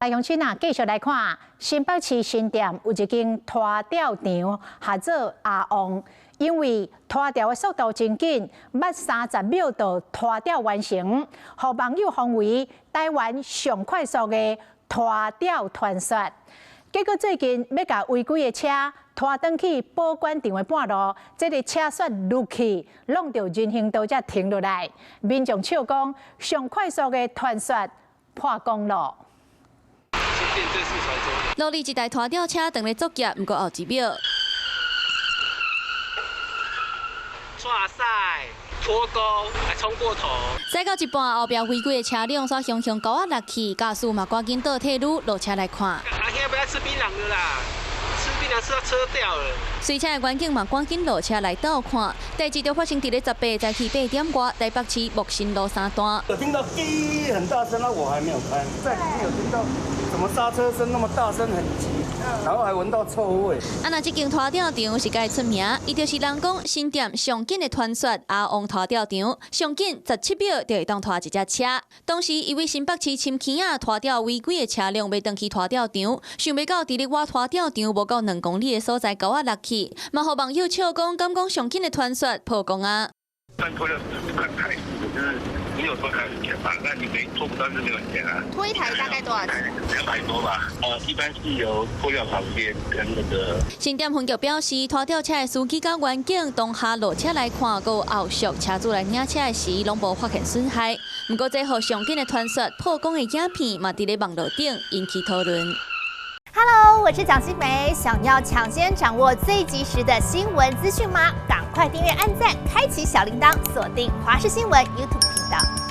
來鄉親啊，繼續來看新北市新店有一間拖吊場，號做阿旺，因為拖吊的速度真緊，捌30秒就拖吊完成，予網友封為台灣上快速的拖吊傳說。結果最近欲共違規的車拖轉去保管場的半路，這个車煞落去，弄著人行道才停落來。民眾笑講，上快速的傳說破功囉。路裡一台拖吊車當咧作業，毋過後一秒。哇塞，脫鈎還衝過頭。駛到一半，後壁違規的車輛煞雄雄勾仔落去，駕駛嘛趕緊倒退嚕落車來看。阿兄不要吃檳榔了啦，吃檳榔吃到車掉了。隨車的員警嘛趕緊落車來鬥看。代誌就發生佇咧18早起8點外，台北市木心路三段。有聽到滴很大聲，那我還沒有開，在裡面有聽到怎麼剎車聲那麼大聲，很急，然後還聞到臭味。啊，那這間拖吊場是蓋出名，伊就是人講新店上緊的傳說阿旺拖吊場，上緊17秒就會當拖一隻車。當時伊位新北市深坑仔拖吊違規的車輛欲轉去拖吊場，想袂到佇咧倚拖吊場無夠2公里的所在勾仔落去，嘛予網友笑講，敢講上緊的傳說破功啊！但拖吊不敢開，就是你有拖開有錢嘛，那你沒拖不到就沒有錢啊。拖一台大概多少錢？200多吧。一般是由拖吊旁邊跟那個。新店分局表示，拖吊車的司機佮員警當下落車來看，閣有後續車主來領車的時，攏無發現損害。毋過，這予上緊的傳說破功的影片嘛，佇咧網路頂引起討論。 Hello，我是蔣新梅，想要搶先掌握最及時的新聞資訊嗎？趕快訂閱、按讚、開啟小鈴鐺，鎖定華視新聞 YouTube 頻道。